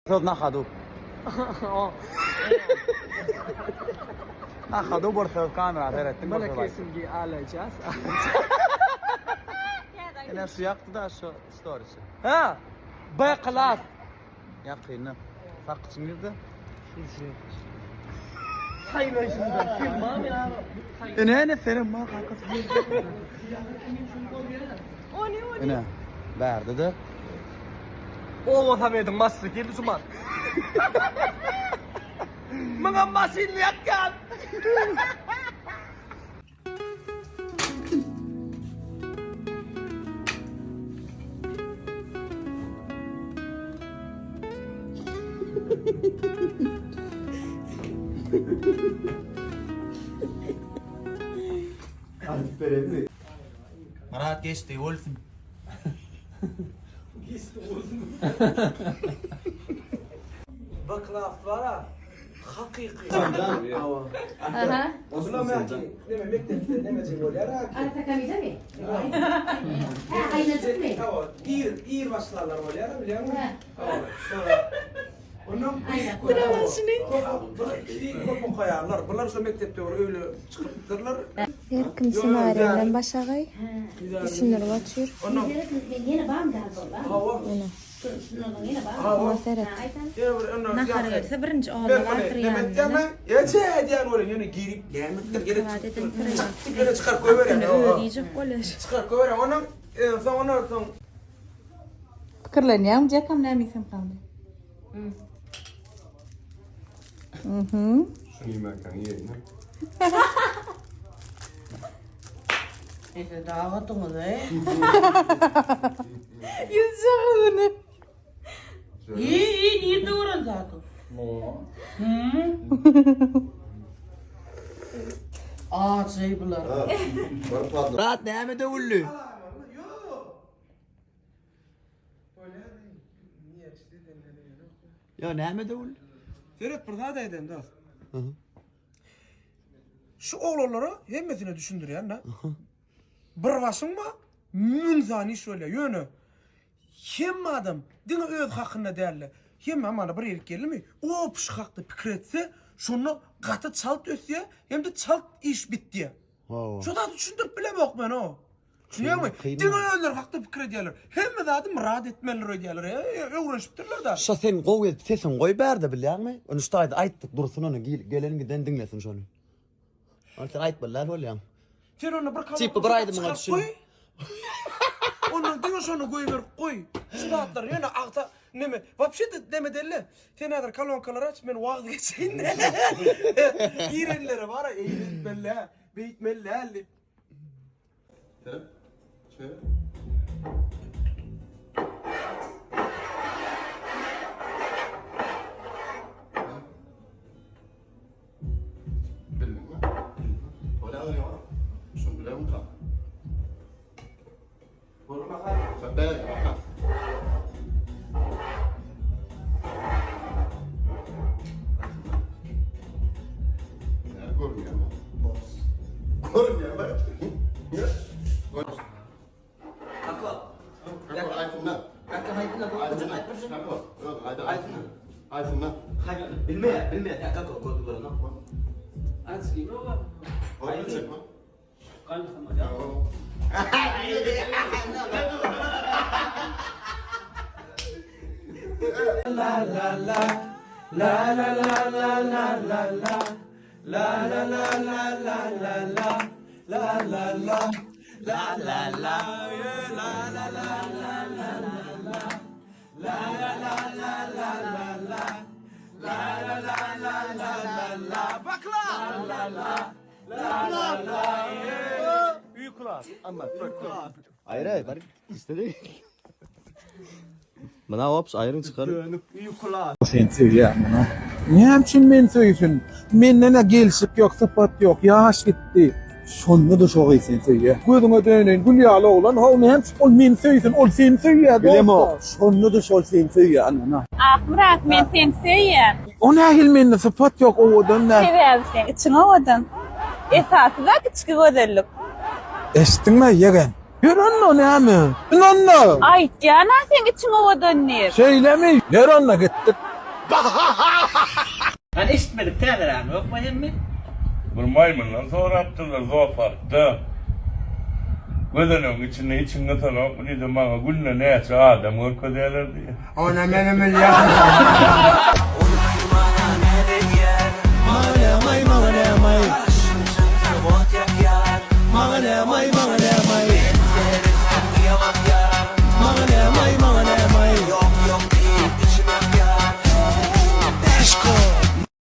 Söz na hadu. Na hadu bir söz kamera seretdim. Mana kesimgi alacağız. Ine şu ýakdy da şu storiesi. Ha. B klas. Ýakynda. Sakgyçyň nirde? Ine ine senem ma kakasy. Ine bärde de. Oba Samediň maşyny geldi şu man. Muňa maşynly ýakýan. Myrat geçdi bolsun. B klas bara hakyky. Aha. Neme mekdepde nemejek bolýar ha. Artakamidemi? Ha, aýnajykmy? Hawa, ir ir başlarlar bolýar bilýäňmi? Ha. Hawa, şolar. Ondan Bir ikisi köp okaýarlar. Bular şo mekdepde bir öýle çykypdyrlar. Her kim ssenariý bilen başagaý düşündirip otyr. Ondan Men ýene bam dal bola. hawa. Ýene bam. Hawa. Seret. Ýene bir ondan Nahar gelse birinji Ben orna bunu batyrýan. neme etýän Ýeçe edýän bolýan ýöne girip näme gerek çykyp ýöne çykaryp goýberýän. Özi iýjek bolýar. Çykaryp goýberýän. Ondan soň ondan soň Pikirlenýäňmi Jekam näme iýsem galdy? Mhm. Şuny iýmänkäň iýeýin-ä. Ese dagatyňyz e. Ýüzjagazyny. İyi iyi nirde gören zaten? Acı bular. Myrat näme döwüldi? Ýa näme döwüldi? Seret bir zat aýdaýyn dost. Şu oglanlara hemmesine düşündirýän da. Bir başyň bar, 1000 sany iş bolýar. Ýöne hemme adam diňe öz hakynda däl-de, hemme mana bir ýerik geldimi, opşy hakda pikir etse, şonda gaty çalt ösýär, hem-de çalt iş bitýär. Şu zady düşündirip bilemok men o. Düşünýäňmi? Diňe özleri hakda pikir edýärler. Hemme zady myrat etmelidir öýdýärler. E, öwrenişipdirler da. Şo sen gowy edip sesiňi goý bärde bilýäňmi? Ony şu taýda aýtdyk dursun ony gelen giden diňlesin şony. Ony sen aýtmaly däl bolýaň. Sen ony bir Tipi bir aýdymyňa düşün. goý. Ondan diňe şony goýberip goý. Şu zatlar ýöne agta neme wapşe de neme delle. Sen häzir kolonkalary aç men wagyz geçeýin. Girenlere bara eýle etmeli däl, beýtmeli däl diýip. Seret. Çe. Bildiňmi? Bolýar ýok. Şuny bilemka. Sen bäri baka. Näme görünýär bu? Boss. Görünýär mi? Kako. Kako aýtynda. Kako aýtynda bu. Kako. Aýda aýtynda. Aýtynda. Bilmeýär, bilmeýär. Kako gördü görenok. Aýtynda. Aýry aýry bar istedi. Mına ops aýryň çykar. Seni söýýän muny. Näme üçin meni söýsün? Menden-ä gelşik ýok, sypat ýok, ýaş gitdi. Şonda-da şo gyz seni söýýär. Gözüňe döneýin, gül ýaly oglan, how näme üçin ol meni söýsün, ol seni söýýär dost. Bilemok, şonda-da şol seni söýýär, ynana. Akmyrat, men seni söýýän. O nähili mende sypat ýok, owadan däl. Sebäbi seň içiň owadan. Esasy zat içki gözellik. Eşitdiňmi, ýegen? Ýör onda näme? Ün onda! Aýtýan-a seň içiň owadan diýip. Şeýlemi? Ýör onda gitdik. Hany eşitmedik täzerägini ýokmy hemmi? Bir maýmyndan sorapdyrlar zooparkda. Gözenegiň içinde içiň gysanokmy diýdi, maňa günde näçe adam görkezýärler diýýär. Ony menem bilýän.